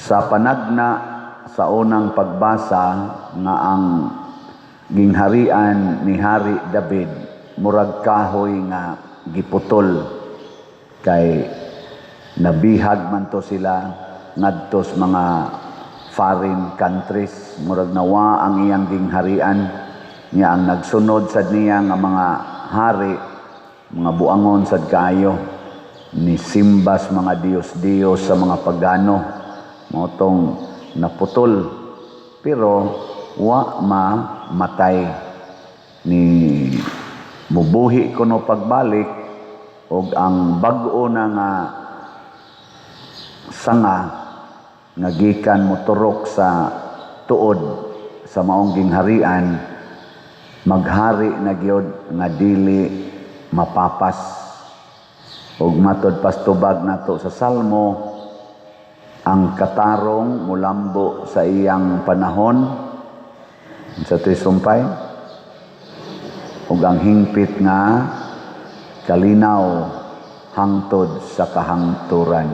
Sa panagna sa unang pagbasa nga ang gingharian ni Hari David murag kahoy nga giputol kay nabihag man to sila ngadto sa mga foreign countries, murag nawa ang iyang gingharian niya. Ang nagsunod sad niya nga mga hari, mga buangon sad kaayo, ni simbas mga diyos-diyos sa mga pagano, mao tong naputol, pero wa mamatay, ni mubuhi kuno pagbalik, og ang bag-o na nga sanga nga gikan moturok sa tuod sa maong gingharian, maghari na gyud nga dili mapapas. Ug matod pastubag nato sa Salmo, ang katarong mulambo sa iyang panahon sa to'y sumpay, ug ang hingpit nga kalinaw hangtod sa kahangturan.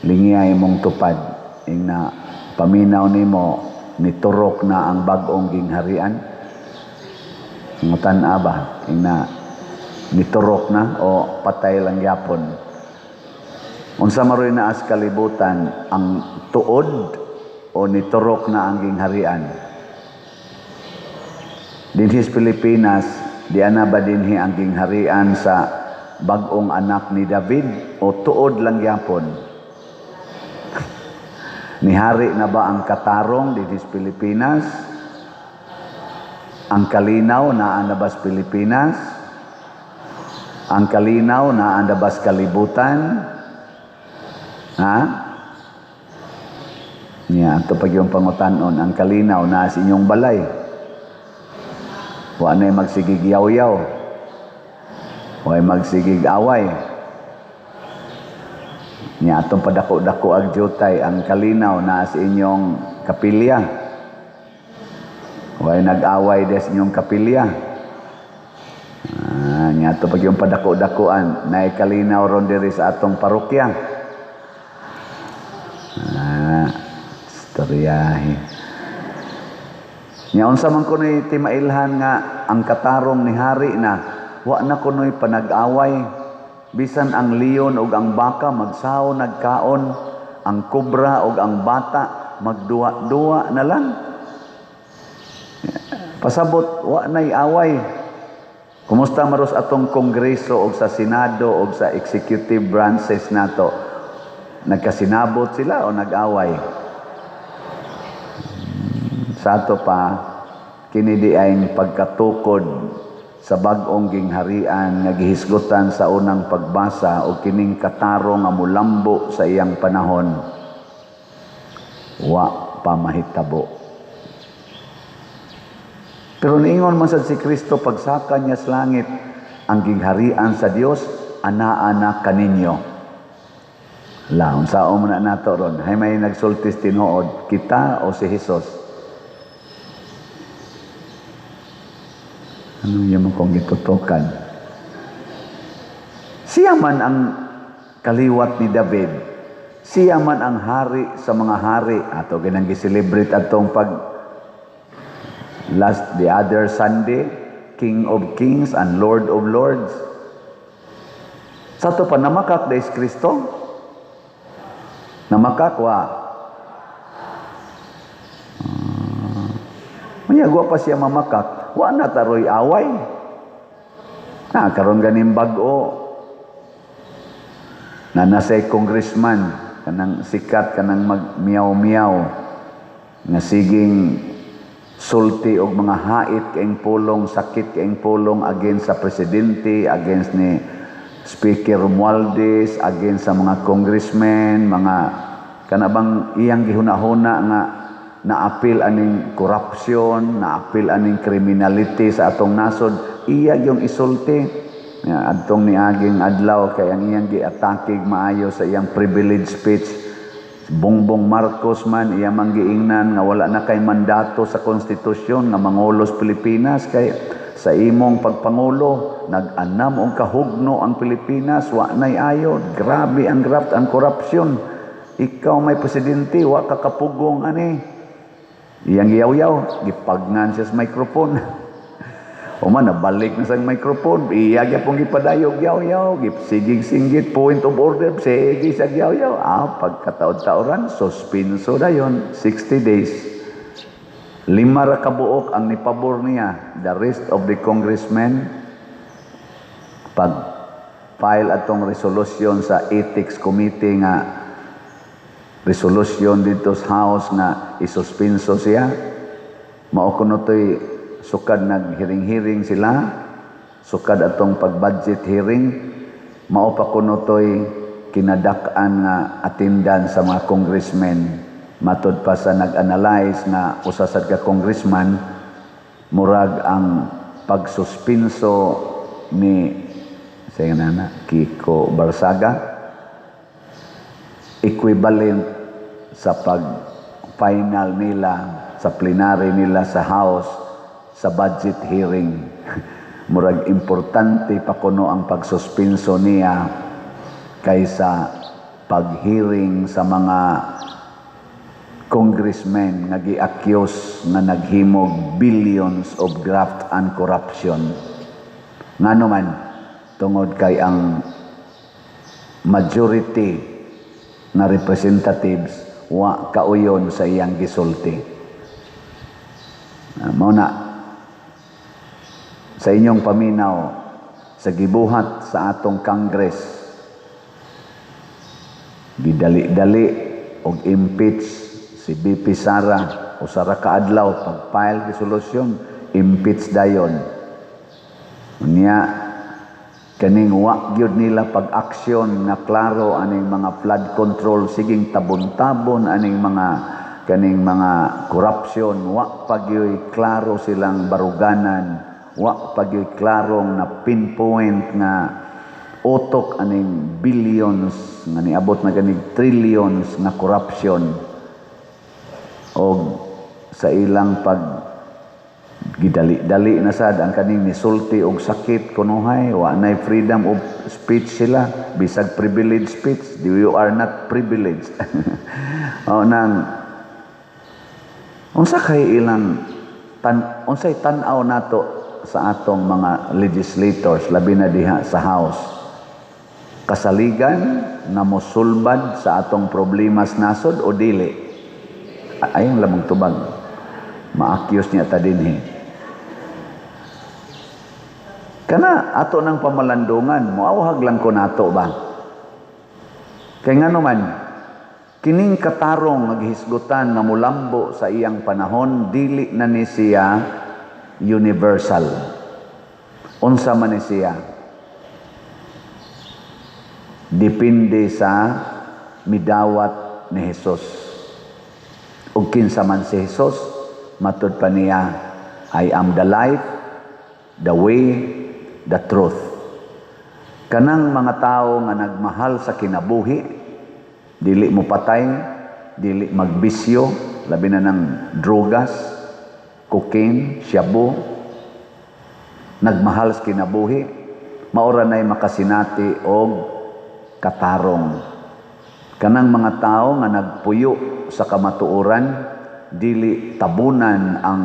Lingiyay mong tupad ingna paminaw nimo, niturok na ang bag-ong gingharian. Ngutan ba ingna niturok na o patay lang gyapon? Unsa maroy naa sa kalibutan, ang tuod o niturok na ang gingharian? Dinhi sa Pilipinas, di ana ba dinhi ang gingharian sa bag-ong anak ni David o tuod lang gyapon? Nihari na ba ang katarong dinhi sa Pilipinas? Ang kalinaw naa na ba sa Pilipinas? Ang kalinaw naa na ba sa kalibutan? Ha? Niya, ato pag yung pangutanon, ang kalinaw naa sa inyong balay? Wa na'y magsigig yaw-yaw. Wa magsigig away. Niya, atong padako-dako ag jutay, ang kalinaw naa sa inyong kapilya? Wa nag-away des inyong kapilya? Ah, niya, ato pag yung padako-dakoan, naay kalinaw ron diri sa atong parokya? Ah, istoryahe. Nya unsa man kuno'y timailhan nga ang katarong ni hari na, wa na kuno'y panag-away. Bisan ang leon ug ang baka magsaw nagkaon, ang kobra ug ang bata magduwa-duwa na lang. Pasabot wa na'y away. Kumusta maros atong kongreso og sa senado og sa executive branches nato? Nagkasinabot sila o nag-away? Sa ato pa, kini di ay pagkatukod sa bag-ong gingharian nga gihisgutan sa unang pagbasa o kining katarong nga mulambo sa iyang panahon, wa pa mahitabo. Pero niingon man sad si Kristo pagsaka niya sa langit, ang gingharian sa Dios anaa na kaninyo. La, unsaon man na nato ron? Hay may nagsultis tinuod, kita o si Jesus? Ano yung kong gitutukan? Siya man ang kaliwat ni David. Siya man ang hari sa mga hari. Ato ginang gi-celebrate atong pag last the other Sunday, King of Kings and Lord of Lords. Sa ato pa, namakak da is Kristo? Namakak wa? Unya pa siya mamakak. Wa na taroy away. Na karon ganing bag-o na nasay congressman kanang sikat, kanang magmiyaw-miyaw nga siging sulti og mga hait kaing pulong, sakit kaing pulong against sa presidente, against ni Speaker Romualdez, against sa mga congressmen, mga kanabang iyang gihuna-huna nga naapil aning corruption, naapil aning criminality sa atong nasod, iya yung isulti. Ya, adtong niaging adlaw kay ang iyang giatakig maayo sa iyang privilege speech, Bongbong Marcos man iya man giingnan nga wala na kay mandato sa konstitusyon nga mangulo sa Pilipinas, kay sa imong pagpangulo nag-anam og kahugno ang Pilipinas, wa nay ayo, grabe ang graft, ang corruption. Ikaw may presidente, wa ka kapugong ani. Iyang giyaw-yaw, gipagngan siya sa microphone. Uma, nabalik na sa microphone, iya gyapon gipadayog yaw-yaw, sigig singgit, "Point of order," sige sa yaw-yaw. Ah, pagkataod-taoran, suspenso dayon, 60 days. Lima ra kabuok ang nipabor niya. The rest of the congressmen, pag file atong resolution sa ethics committee nga resolution dito sa House nga isuspenso siya, mao kuno to'y sukad naghearing-hearing sila, sukad atong pag-budget hearing, mao pa kuno to'y kinadak-an nga attendance sa mga congressmen. Matud pa sa nag-analyze nga usa sad ka congressman, murag ang pagsuspenso ni sa nana Kiko Barsaga equivalent sa pag final nila sa plenary nila sa House sa budget hearing. Murag importante pa kuno ang pagsuspenso niya kaysa pag-hearing sa mga congressmen nga gi-accuse nga naghimog billions of graft and corruption. Ngano man? Tungod kay ang majority na representatives wa kauyon sa iyang gisulti. Mao na sa inyong paminaw sa gibuhat sa atong Congress, gidali-dali og impeach si VP Sara, usa ra ka adlaw pag-file resolution, impeach dayon. Unya kaning wa gyud nila pag-aksyon nga klaro aning mga flood control, siging tabon-tabon aning mga kaning mga corruption, wa pa gyud klaro silang baruganan, wa pa gyud klarong na pinpoint nga utok aning billions nga niabot na ganig trillions nga corruption. Og sa ilang pag gidali-dali na sad ang kaning nisulti og sakit kunuhay, wa nay freedom of speech sila, bisag privileged speech, you are not privileged. O nang unsa kay ilang tan unsay tan-aw nato sa atong mga legislators, labi na diha sa House? Kasaligan nga mosulbad sa atong problema sa nasod o dili? Ayaw lamang tubag, ma-accuse niya ta dinhi. Kana ato ng pamalandungan, moawhag lang ko nato ba, kay ngano man kining katarong nga gihisgutan nga mulambo sa iyang panahon, dili na ni siya universal. Unsa man ni siya? Depende sa midawat ni Jesus. Ug kinsa man si Jesus? Matud pa niya, "I am the life, the way, the truth." Kanang mga tao nga nagmahal sa kinabuhi, dili mo patay, dili magbisyo, labi na ng drogas, cocaine, shabu, nagmahal sa kinabuhi, maura na'y makasinati og katarong. Kanang mga tao nga nagpuyo sa kamatuoran, dili tabunan ang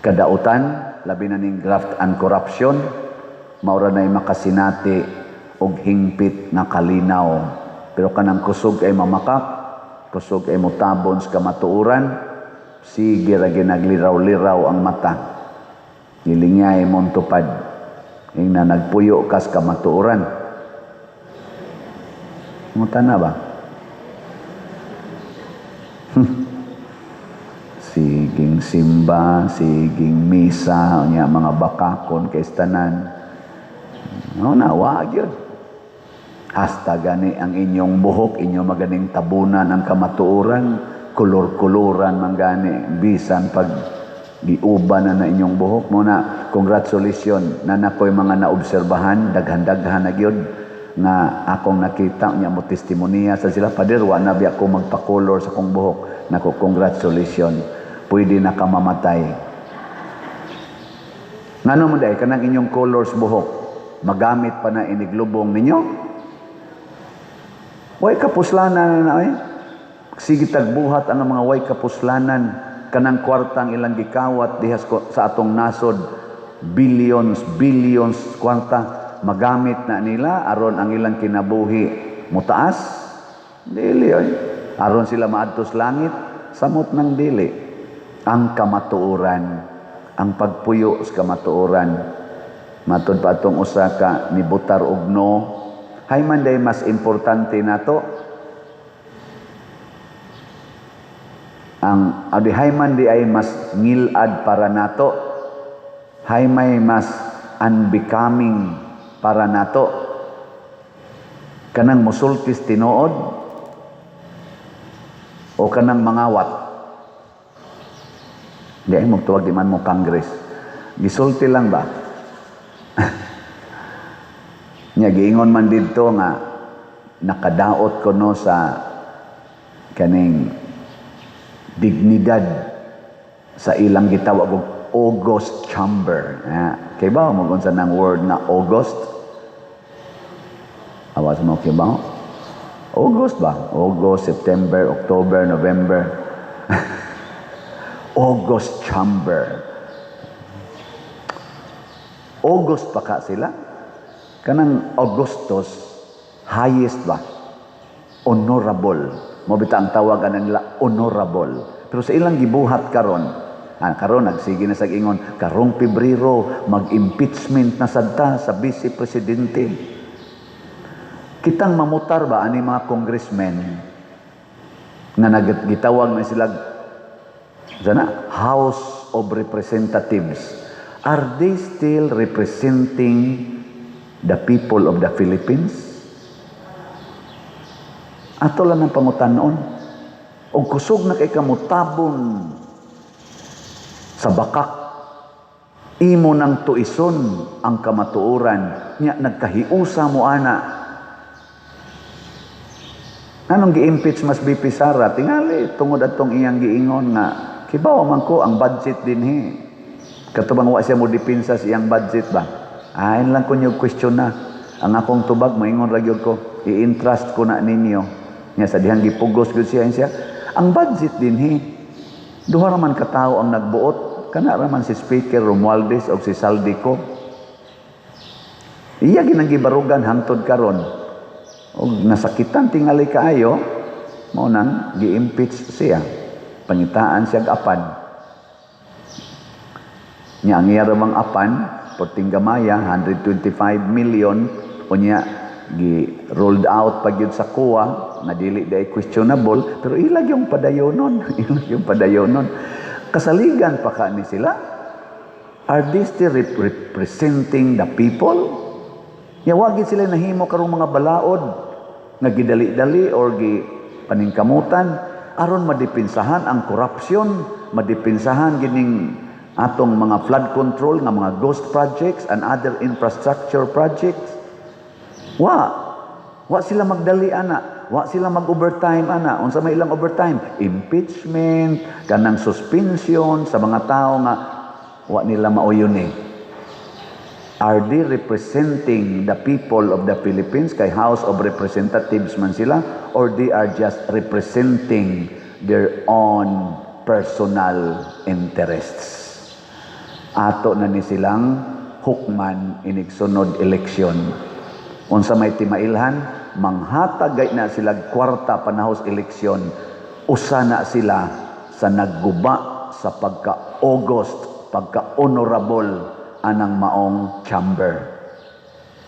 kadautan, labi na ning graft and corruption, maura na'y makasinati og hingpit nga kalinaw. Pero kanang kusog ay mamakak, kusog ay mutabon sa kamatuoran, sige ra ginagliraw-liraw ang mata. Gilingay mong tupad. Ingna nagpuyo kas kamatuoran. Muta na ba? Siging simba, siging misa, unya mga bakakon kay tanan. No na, wag yun. Hasta gani ang inyong buhok, inyong maganing tabunan ang kamatuoran, kulor-kuluran man gani, bisan pag giuban na na inyong buhok. Muna, congratulations, na nakoy mga naobserbahan, daghan-daghan na gyud nga akong nakita niya mo testimonya sa sila, "Pader, wa na biya ko magpa-color sa akong buhok." Nako, congratulations, pwede na ka mamatay. Ngano man dai kanang inyong colors buhok, magamit pa na iniglubong ninyo. Way kapuslanan na eh. Sige tagbuhat ang mga way kapuslanan, kanang kwartang ilang gikawat diha sa atong nasod, billions, billions kwarta, magamit na nila aron ang ilang kinabuhi mutaas? Dili oy. Aron sila maadtos langit? Samot ng dili. Ang kamatuoran, ang pagpuyo sa kamatuoran, matud pa atong usa ka nibutar og no, hay man day mas importante nato ang adi, hay man di ay mas ngilad para nato, hay may mas unbecoming para nato, kanang musultis tinuod o kanang mangawat? Di ay magtuwag, di man mo Congress, gisulti lang ba nya? Giingon man didto nga nakadaot kuno sa kaning dignidad sa ilang gitawag og August Chamber. Ha, kay ba mo unsa nang word na August? Awas mo kay ba? August ba? August, September, October, November. August Chamber. August pa ka sila? Kanang Augustus, highest ba? Honorable. Mo bita ang tawagan nila, honorable. Pero sa ilang gibuhat karon, karon nagsige na sa ingon karong Pebrero mag-impeachment na sadta sa vice presidente. Kitang mamutar ba ani mga congressmen nga nagitawag na sila sana House of Representatives? Are they still representing the people of the Philippines? Ato lang ang pangutanon. Og kusog na kay kamutabon sa bakak, imo nang tuison ang kamatuoran nya nagkahiusa mo ana. Anong gi-impeach mas BP Sara? Tingali tungod atong iyang giingon nga kibaw man ko ang budget dinhi. Katubang wa siya mo depensa sa iyang budget ba? Ayon lang ko niyo question na. Ang akong tubag, maingon ra gyud ko, i-entrust ko na ninyo. Nya sa dihang gipugos gyud siya siya. Ang budget dinhi, duha ra man ka tawo ang nagbuot, kana ra man si Speaker Romualdez o si Zaldy Co. Iya ginang gibarugan hangtod karon. Og nasakitan tingali kaayo, mao nang gi-impeach siya. Pangitaan siya apan. Nya ang iya ramang apan, perting gamaya, 125 million, unya gi rolled out pa gyud sa COA nga dili day questionable, pero ilag yung padayonon, ilag yung padayonon. Kasaligan pa ka ni sila. Are they still representing the people? Ya wagi sila nahimo karong mga balaod nga gidali-dali or gi paningkamutan aron madipinsahan ang korupsyon, madipinsahan gining atong mga flood control nga mga ghost projects and other infrastructure projects. Wa. Wa sila magdali ana, wa sila mag-overtime ana. Unsa may ilang overtime? Impeachment, kanang suspension sa mga tao nga wa nila mauyon eh. Are they representing the people of the Philippines kay House of Representatives man sila, or they are just representing their own personal interests? Ato na ni silang hukman inig sunod eleksyon. Unsa may timailhan, manghatag gay na sila kwarta panahos eleksyon, usa na sila sa nagguba sa pagka-august, pagka-honorable anang maong chamber.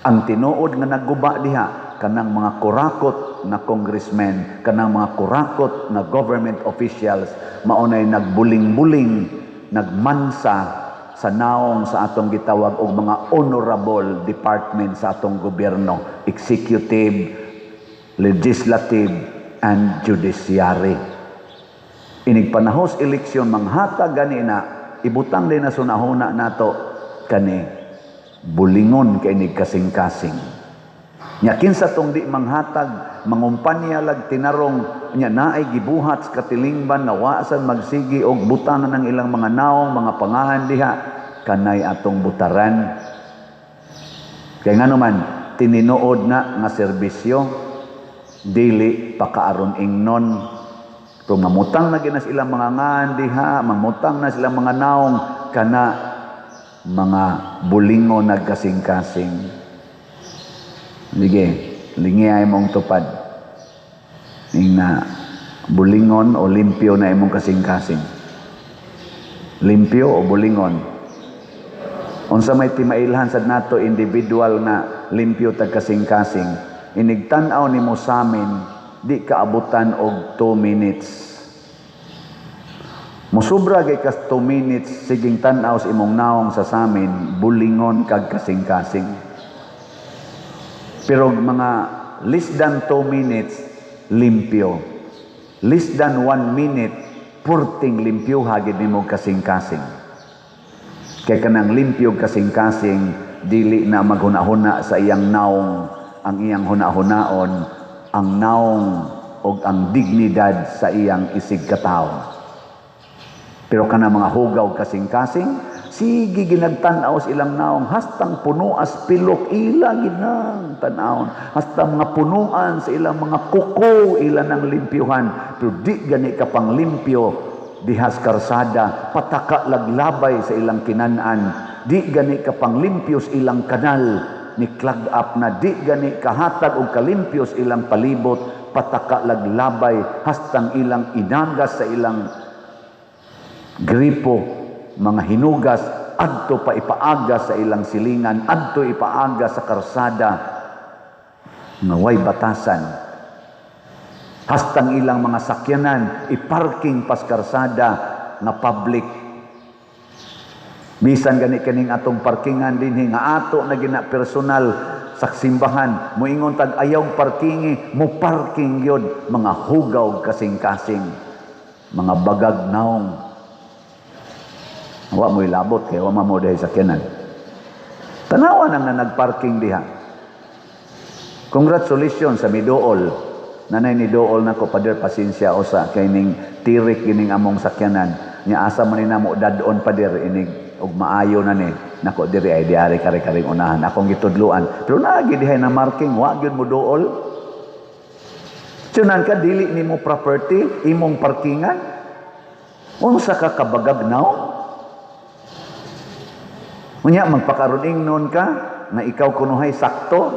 Ang tinuod nga nagguba diha, kanang mga kurakot na congressmen, kanang mga kurakot na government officials, maunay nagbuling-buling, nagmansa sa naong sa atong gitawag og mga honorable department sa atong gobyerno, executive, legislative, and judiciary. Inig panahos eleksyon, manghatag gani na, ibutang din na sunahuna nato kani bulingon kay nig kasing-kasing. Nya kinsa tong di manghatag, mangumpanya lag tinarong, nya naay gibuhat sa katilingban nga waasan magsigi og butangan ng ilang mga naong, mga pangahan diha, kanay atong butaran. Kay ngano man, tinuod na nga serbisyo. Dili pakaaron ingnon. Pero mamutang na ginas ilang mga ngan diha, mamutang na silang mga naong kana mga bulingo nagkasing-kasing. Sige, lingi mong tupad. Ing na bulingon o limpyo na imong kasing-kasing. Limpyo o bulingon? Unsa may timailhan sad nato individual na limpyo tag kasing-kasing? Inig tan-aw nimo samin, di kaabutan og 2 minutes. Musubra gay kas 2 minutes siging tan-aw sa imong naong sa samin, bulingon kag kasing-kasing. Pero mga less than 2 minutes, limpyo. Less than 1 minute, purting limpyo hagid nimo kasing-kasing. Kay kanang limpyo kasing-kasing, dili na maghuna-huna sa iyang naong, ang iyang huna-hunaon, ang naong og ang dignidad sa iyang isig katawo. Pero kana mga hugaw kasing-kasing, sige ginagtan-aw sa ilang naong hastang punuas pilok ila ginang tan-awon, hasta mga punuan sa ilang mga kuko ila nang limpyuhan. Pero di gani ka pang limpyo dihas karsada, pataka laglabay sa ilang kinan-an. Di gani ka pang limpyo sa ilang kanal ni clog up na. Di gani kahatag og kalimpyo sa ilang palibot, pataka laglabay hastang ilang inagas sa ilang gripo, mga hinugas, adto pa ipaaga sa ilang silingan, adto ipaaga sa karsada nga way batasan, hastang ilang mga sakyanan iparking pas karsada nga public. Bisan gani kining atong parkingan dinhi nga ato na gina personal sa simbahan, moingon tag ayaw parkingi, mo parking yun. Mga hugaw kasing-kasing, mga bagag naong. Wa mo'y labot kay wa mo dahil sakyanan. Tanawa nang na nagparking diha. Congratulations sa miduol. Nanay ni duol nako, "Pader, pasensya usa kay ning tirik gining among sakyanan. Nya asa man ni namo dadon, pader, inig og maayo na ni." Nako, diri ay diari kare karing unahan. Akong gitudluan. Pero naagi dihay na marking, wa gyud mo duol. Tsunan ka, dili nimo property, imong parkingan. Unsa ka kabagag naong? Unya magpakaron ingnon ka nga ikaw kunuhay sakto.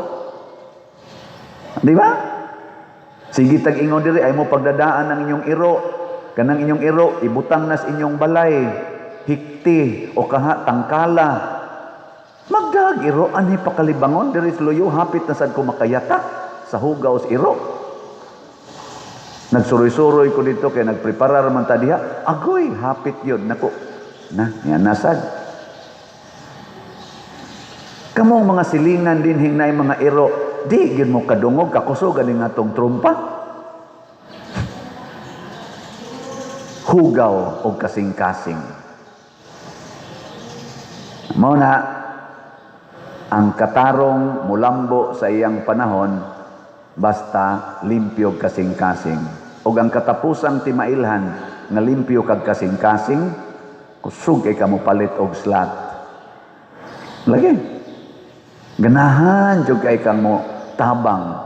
Di ba? Sige tag ingon diri ay mo pagdadaan ang inyong iro. Kanang inyong iro ibutang nas inyong balay. Hikti o kaha tangkala. Magdag iro anhi pakalibangon diri sa luyo, hapit na sad ko makayatak sa hugaw sa iro. Nagsuroy-suroy ko dito kay nagpreparar man ta diha. Agoy, hapit yun. Nako. Na, yan nasad. Kamong mga silingan din hingnay mga iro, di gyud mo kadungog kakusog ganing atong trumpa. Hugaw og kasing-kasing. Mao na ang katarong mulambo sa iyang panahon basta limpyo kasing-kasing. Og ang katapusang timailhan nga limpyo kag kasing-kasing, kusog kay kamo palit og slot. Lagi. Ganahan jud kay kang mo tabang.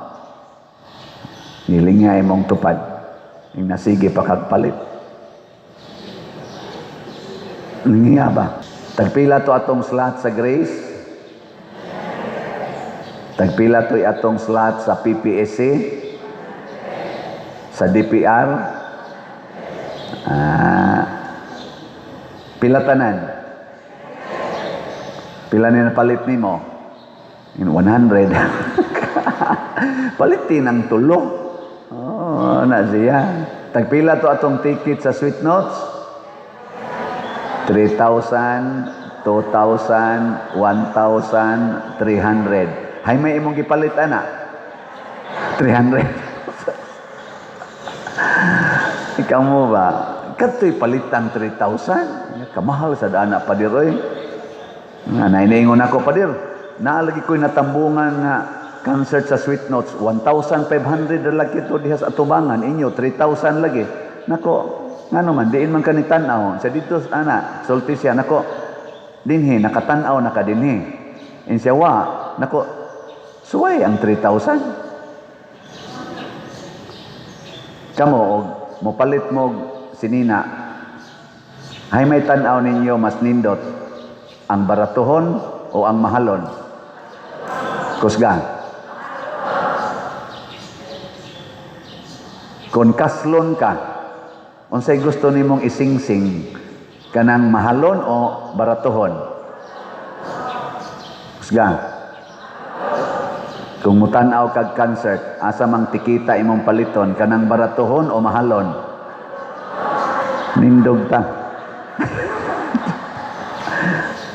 Nilingay mong tupad. Ing nasige pa kag palit. Nga ba? Tagpila to atong slot sa Grace? Tagpila to atong slot sa PPSC? Sa DPR? Ah, pila tanan? Pila ni napalit nimo? In 100. Palit din ang tulo. Oh, na siya. Tagpila to atong ticket sa Sweet Notes? 3,000, 2,000, 1,000, 300. Hay may imong gipalit ana? 300. Ikaw mo ba? Kadto'y palitan 3,000. Kamahal sa dana, padir oy. Nga nainaingon ako, "Padir. Naalagi ko'y natambungan nga concert sa Sweet Notes, 1,500 na lagi ito diha sa atubangan, inyo, 3,000 lagi." Nako, nga naman, diin man ka ni tanaw. Sa dito, ana, sulti siya, nako, dinhi, nakatanaw, nakadinhi. In siya, wa, nako, suway ang 3,000. Kamo og mopalit mo sinina, hay may tan-aw ninyo mas nindot, ang baratuhon o ang mahalon? Kusga. Kung kaslon ka, unsay gusto nimong isingsing, kanang mahalon o baratuhon? Kusga. Kung mutan-aw kag concert, asa mang tikita imong paliton, kanang baratuhon o mahalon? Nindog ta.